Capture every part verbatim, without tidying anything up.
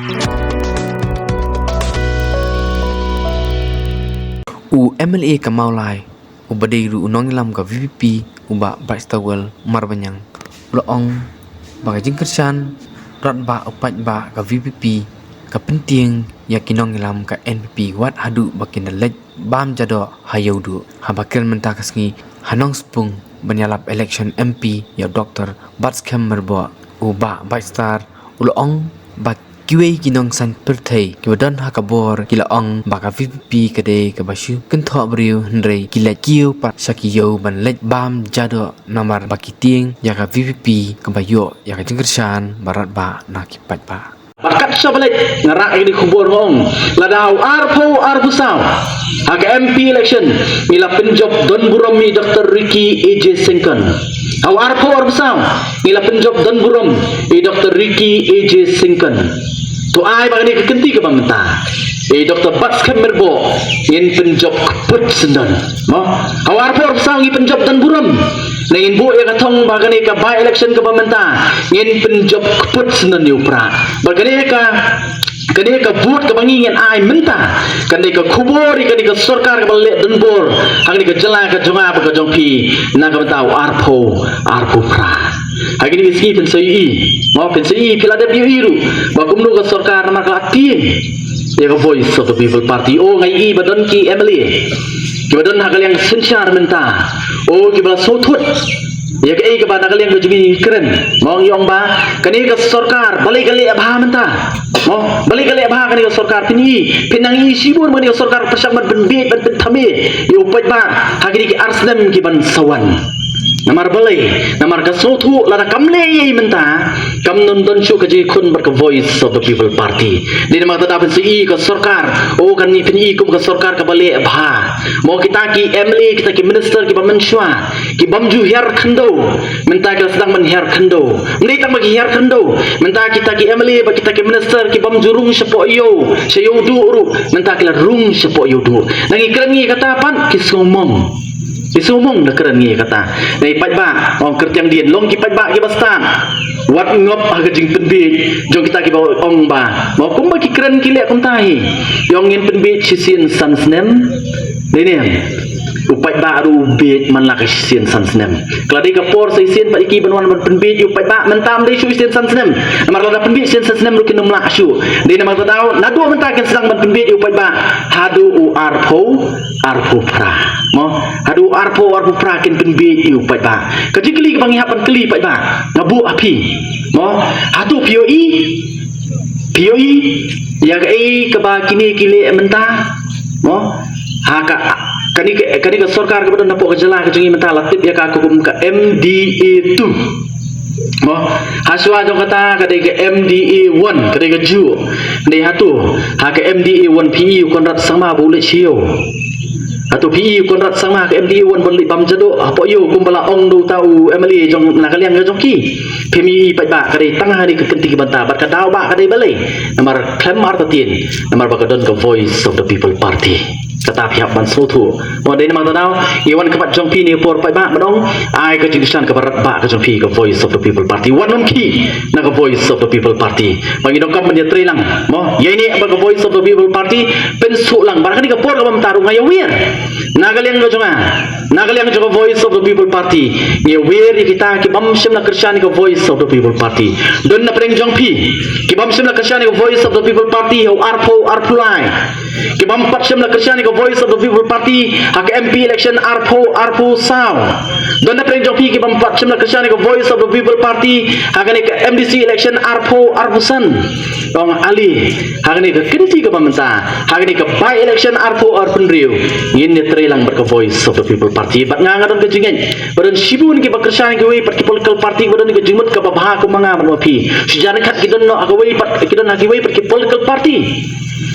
U M L A ka Mawlai, uba dei ruh u nongïalam ka V P P, u Bah Brightstarwell Marbaniang, u la ong ba ka jingkyrshan radbah u paidbah ka V P P ka pyntieng ïa ki nongïalam ka N P P wat haduh ba kin da leit bam jadoh ha Ïewduh. Haba kren mynta ka sngi ha Nongspung ban ïalap election M P ïa u Doctor Batskhem Myrboh, u Bah Brightstar u la ong ba kiwei ki nongsan pyrthei kiba don ha ka bor ki la ong ba ka V P P ka dei kaba shu kynthoh briew, hynrei ki leit kiew pat sha ki ïew ban leit bam jadoh namar ba ki tieng ïa ka V P P kaba ïoh ïa ka jingkyrshan ba radbah na ki paidbah. Bad kat shaba leit nga rah ïa kane ka khubor, nga ong lada u arphew arphew saw ha ka M P election ngi la pynjop don burom ïa i Doctor Ricky A J Syngkon. Ha u arphew arphew saw ngi la pynjop don burom ïa i Doctor Ricky A J Syngkon. To ai ba kane ka kynti kaba mynta, ïa i Doctor Batskhem Myrboh ngin pynjop kput syndon. Mo? Ha u arphew arphew saw ngi pynjop don burom. Nangin buh ïa ka thong ba kane ka by election kaba mynta ngin pynjop kput syndon ïa u Prah. Ba kane ka, kane ka vote kaba ngi ngin ai mynta, kane ka khubor ïa kane ka sorkar kaba leh donbor ha kane ka jylla ka jong nga bad ka jong phi na ka bynta u arphew arphew phra. Ha kine ki sngi phin sa ïohi, mo, phin sa ïohi, phi la dep ïohi ruh ba kumno ka sorkar namar ka la tieng ïa ka Voice of the People Party. O, nga ïohi ba don ki M L A kiba don ha ka liang synshar mynta, o, kiba la sngewthuh ïa kaei kaba na ka liang ka jong ngi kren. Mo, ngi ong ba kane ka sorkar balei ka leh bha mynta. Mo, balei ka leh bha kane ka sorkar, phin ïohi, phin nang ïohi shibun ba kane ka sorkar pyrshang ban pynbiej ban pynthame ïa u paidbah ha kine ki ar snem ki ban sa wan. Namar balei? Namar ka sngewthuh lada kam leh ei ei mynta kam don don shuh ka jingkhun bad ka Voice of the People Party. Dei namar kata da phin sa ïohi ka sorkar, o, kan ïohi, phin ïohi kum ka sorkar kaba leh bha. Mo, kita ki M L A, kita ki minister kiba mynshuwa ki bym ju hiar khyndew, mynta ki la sdang ban hiar khyndew. Ym dei tang ba ki hiar khyndew, mynta kita ki M L A bad kita ki minister ki bym ju rung shapoh ïew, sha Ïewduh ruh, mynta ki la rung shapoh Ïewduh. Nang ngi kren ngi kata pat ki sngewmong. Ki sngewmong da kren ngi kata. Nang ngi paidbah, ong kyrtiang dien, long ki paidbah kiba stad. Wat ngop ha ka jingpynbiej jong kita kiba ong ba, mo, kumba ki kren ki leh kumta hi. Ong ngin pynbiej shisien san snem. Dei ne em? U paidbah ruh u bieit man la ka shisien san snem. Ka la dei ka por sa shisien pat ïa ki ban wan ban pynbiej ïa u paidbah, mynta ym dei shuh shisien san snem. Namar lada pynbiej shisien san snem ruh kin ym lah shuh. Dei namar kata daw naduh mynta kin sdang ban pynbiej ïa u paidbah haduh u arphew arphew phra. Mo, haduh u arphew arphew phra kin pynbiej ïa u paidbah. Ka jingkylli kaba ngi hap ban kylli paidbah, nga buh ha phi. Mo, hato phi ïohi, phi ïohi ïa kaei kaba kine ki leh mynta? Mo, ha ka, kane ka, kane ka sorkar kaba don hapoh ka jylla ka jong ngi mynta la tip ïa ka kum ka M D A two. Mo, ha shuwa jong kata ka dei ka M D A one, ka dei kajuh. Dei hato ha ka M D A one phi ïohi u Conrad Sangma ba u leit sha ïew? Hato phi ïohi u Conrad Sangma ha ka M D A one ban leit bam jadoh hapoh ïew kumba la ong da uta u M L A jong na ka liang ka jong ki? Phim ïohi paidbah, ka dei tang ha kane ka kynti ka bynta, bad ka daw ba ka dei balei? Namar khlem artatien, namar ba ka don ka Voice of the People Party. Kata phi hap ban sngewthuh. Mo, dei namar kata daw ngi wan ka pat jong phi ne por paidbah, ba dang ai ka jingkyrshan kaba radbah ka jong phi ka Voice of the People Party. Wan wan ki na ka Voice of the People Party. Ba ngi donkam ban ïatreilang, mo, ïa ine ba ka Voice of the People Party, pynsuk lang. Bad kane ka por kaba mynta ruh nga ïawer na ka liang ka jong nga, na ka liang jong ka Voice of the People Party, ngi ïawer ïa kita ki bym shym la kyrshan ïa ka Voice of the People Party. Don na pdeng jong phi ki bym shym la kyrshan ïa ka Voice of the People Party ha u arphew arphew lai. Ki bym pat shym la kyrshan ïa ka Voice of the People Party ha ka M P election arphew arphew saw. Don na pdeng jong phi ki bym pat shym la kyrshan ïa ka Voice of the People Party ha kane ka M D C election arphew arphew san. Ong ale, ha kane ka kynti kaba mynta, ha kane ka by election arphew arphew hynriew, ngin ïatreilang bad ka Voice of the People Party. Bad nga nga don ka jingngeit ba don shibun kiba kyrshan ïa kiwei pat ki political party ba don ka jingmut kaba bha kum ma nga bad ma phi. Shu jan khat ki don noh ha kawei pat, ki don ha kiwei pat ki political party.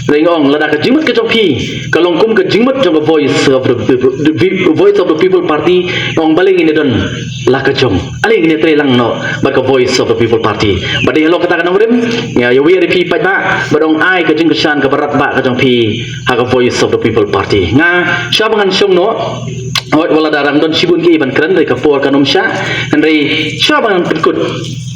Dei nga ong lada ka jingmut ka jong phi ka long kum ka jingmut jong ka Voice of the People, the Voice of the People Party, nga ong balei ngin ïadon la ka jong, ale ngin ïatreilang noh bad ka Voice of the People Party. Bad dei halor kata ka nongrim, nga ïawer ïa phi paidbah, bad ong ai ka jingkyrshan kaba radbah ka jong phi ha ka Voice of the People Party. Nga sha ba ngan shong noh, Hooid, wat la da rang don shibun ki ban kren, hynrei ka por kam shah, hynrei shuwa ban pynkut,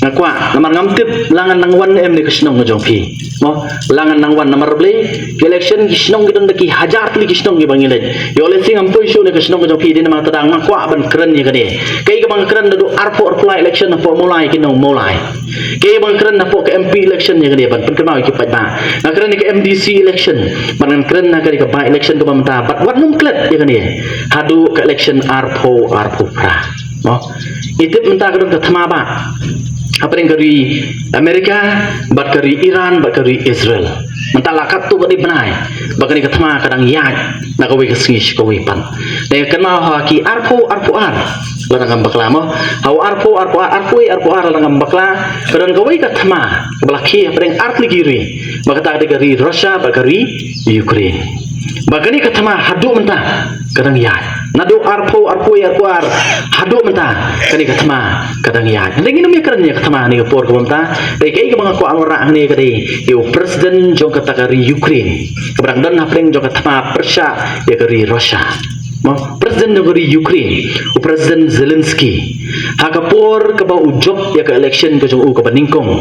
nga kwah namar ngam tip la ngan nang wan em ne ka shnong ka jong phi. Mo, la ngan nang wan namar balei, ki election ki shnong ki don da ki hajar tylli ki shnong ki ba ngi leit. Ïoh lehse ngam poi shuh ne ka shnong ka jong phi, dei namar kata nga kwah ban kren ïa kane. Kaei kaba nga kren naduh arphew arphew lai election hapoh Mawlai ki nong Mawlai. Kaei ba nga kren hapoh ka M P election ïa kane, ban pynkynmaw ïa ki paidbah. Nga kren ïa ka M D C election, ban ngan kren ha kane ka by election kaba mynta, bad wat nym klet ïa kane, haduh ka election arphew arphew phra. Mo, i tip mynta ka don ka thma ba hapdeng ka ri America, bad ka ri Iran, bad ka ri Israel. Mynta la katto katne bnai ba kane ka thma ka dang ïaid na kawei ka sngi sha kawei pat. Te kynmaw, ha ki arphew arphew ar, lada ngam bakla mo, ha u arphew arphew ar, arphew arphew ar lada ngam bakla, ka don kawei ka thma kaba la khie hapdeng ar tylli ki ri, ba kata ka dei ka ri Russia bad ka ri Ukraine. Ba kane ka thma haduh mynta ka dang ïaid. Naduh arphew arphew arphew ar haduh mynta kane ka thma ka dang ïaid. Hynrei ngin ym ïakren ïa ka thma ha kane ka por kaba mynta. Te kaei kaba nga kwah ban wanrah hangne ka dei ïa u president jong kata ka ri Ukraine, kaba dang don hapdeng jong ka thma pyrshah ïa ka ri Russia. Mo, president jong ka ri Ukraine, u President Zelensky, ha ka por kaba u jop ïa ka election ka jong u kaba nyngkong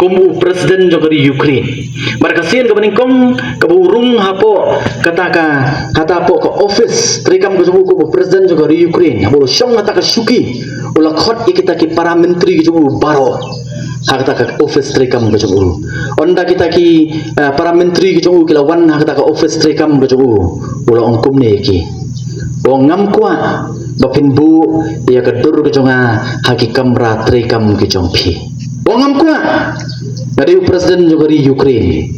kum u president jong ka ri Ukraine, bad ka sien kaba nyngkong kaba u rung hapoh kata ka, kata hapoh ka office treikam ka jong u kum u president jong ka ri Ukraine, haba u la shong ha kata ka shuki, u la khot ïa kita ki para myntri ka jong u baroh ha kata ka office treikam ka jong u. Ynda kita ki, eh, para myntri ka jong u ki la wan ha kata ka office treikam ka jong u, u la ong kumne ïa ki, u ong, ngam kwah ba phin buh ïa ka dur ka jong nga ha ki kamra treikam ki jong phi. U ong, ngam kwah. Nga dei u president jong ka ri Ukraine,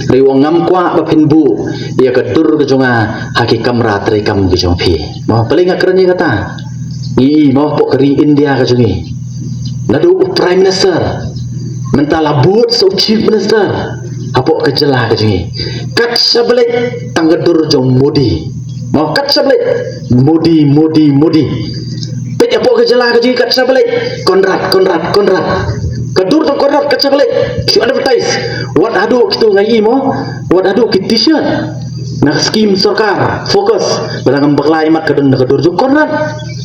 hynrei u ong, ngam kwah ba phin buh ïa ka dur ka jong nga ha ki kamra treikam ki jong phi. Mo, balei nga kren ïa kata? Ngi i mo, hapoh ka ri India ka jong ngi, naduh u prime minister, mynta la bud sa u chief minister hapoh ka jylla ka jong ngi. Kat shaba leit tang ka dur jong Modi. Mo, kat shaba leit, Modi, Modi, Modi. Peit hapoh ka jylla ka jong ngi, kat shaba leit, Conrad, Conrad, Conrad. Ka dur jong Conrad kat shaba leit, ki advertise. Wat haduh kito, nga i mo, wat haduh ki t-shirt na ka skim sorkar FOCUS, lada ngam bakla imat ka don na ka dur jong Conrad.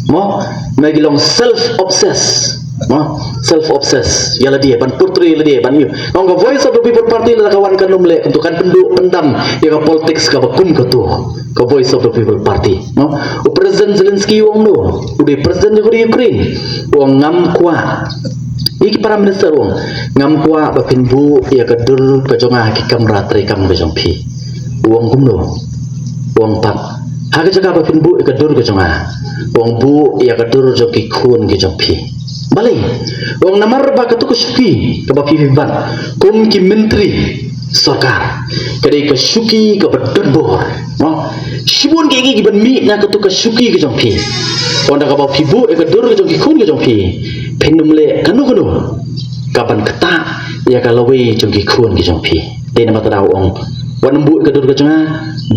Mo, ma ki long self obsessed. Mo, self obsessed ïa lade, ban portray ïa lade, ban ïoh. Nga ong ka Voice of the People Party lada ka wan kan ym leh kumto, kan pynduh pyndam ïa ka politics kaba kum kato, ka Voice of the People Party. Mo, u President Zelensky u ong kumno, u dei president jong ka ri Ukraine, u ong, ngam kwah, ïa ki para minister, u ong, ngam kwah ba phin buh ïa ka dur ka jong nga ha ki kamra treikam ka jong phi. U ong kumno? U ong pat, ha ka jaka ba phin buh ïa ka dur ka jong nga, u ong, buh ïa ka dur jong ki khun ki jong phi. Balei? U ong, namar ba kato ka shuki kaba phi, phi bat kum ki myntri sorkar, ka dei ka shuki kaba donbor. Mo, shibun ki, ki, ki ban mih na kato ka shuki ka jong phi. Ynda kaba phi buh ïa ka dur ka jong ki khun ki jong phi, phin ym leh kano kano kaban ktah ïa ka lawei jong ki khun ki jong phi. Te namar kata u ong, wat nym buh ïa ka dur ka jong nga,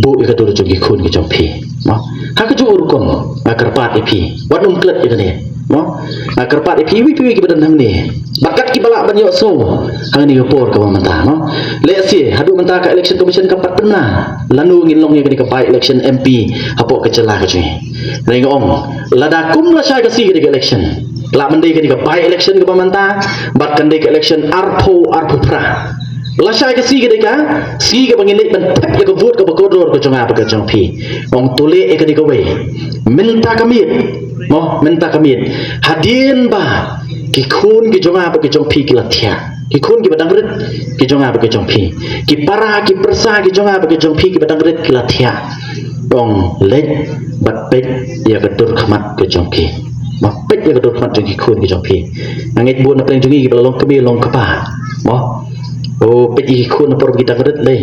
buh ïa ka dur jong ki khun ki jong phi. Mo, ha kajuh ka rukom nga kyrpad ïa phi, wat nym klet ïa kane. Mo, nga kyrpad ïa phi, iwei pa iwei kiba don hangne, bad kat kiba lah ban ïohsngew hangne ha ka por kaba mynta. Mo, lehse haduh mynta ka Election Commission kam pat pynbna lano ngin long ïa kane ka by election M P hapoh ka jylla ka jong ngi. Hynrei nga ong, lada kum lashai ka sngi ka dei ka election, lah ban dei kane ka by election kaba mynta, bad kan dei ka election arphew arphew phra. Lashai ka sngi ka dei ka sngi kaba ngin leit ban thep ïa ka vote kaba kordor ka jong nga bad ka jong phi. Ong, to leh ïa kane kawei mynta ka miet. Mo, mynta ka miet, hadien ba ki khun ki jong nga bad ki jong phi ki la thiah, ki khun kiba dang rit ki jong nga bad ki jong phi, ki para ki pyrsa ki jong nga bad ki jong phi kiba dang rit ki la thiah. Ong, leit bad peit ïa ka dur khmat ka jong ki. Mo, peit ïa ka dur khmat jong ki khun ki jong phi. Nga ngeit bun na pdeng jong ngi kiba la long kmie long kpa. Mo, o, peit ïa ki khun na por ba ki dang rit lei,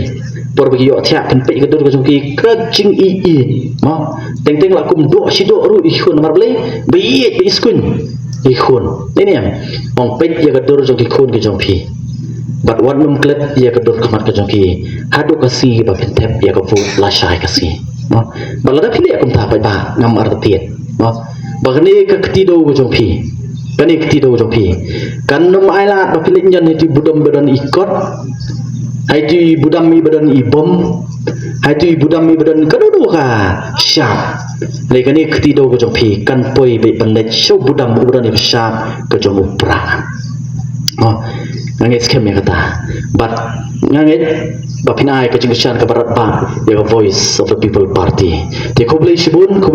por ba ki ïoh thiah, phin peit ïa ka dur ka jong ki, ka jingïeit. Mo, teng teng la kum doh shi doh ruh ïa ki khun, namar balei? Ba ïeit, ba ïeit skun ïa ki khun. Ni ne em? Ong, peit ïa ka dur jong ki khun ki jong phi, bad wat nym klet ïa ka dur khmat ka jong ki haduh ka sngi ba phin thep ïa ka vote lashai ka sngi. Mo, bad lada phi leh kumta pat ba ngam artatien, mo, ba kane ka kti dei ka jong phi, kane ka kti dei ka jong phi, kan ym ailad ba phi leit ñion ha itu i budam ba don i kot, ha itu i budam i ba don i bom, ha itu i budam i ba don kano kano ka shap. Lei kane ka kti do ka jong phi kan poi beit ban leit sha u budam u don ïa ka shap ka jong u prah. Oh, nga ngeit skhem ïa kata. But nga ngeit ba phin ai ka jingkyrshan kaba radbah ïa ka Voice of the People Party. Te khublei shibun, khublei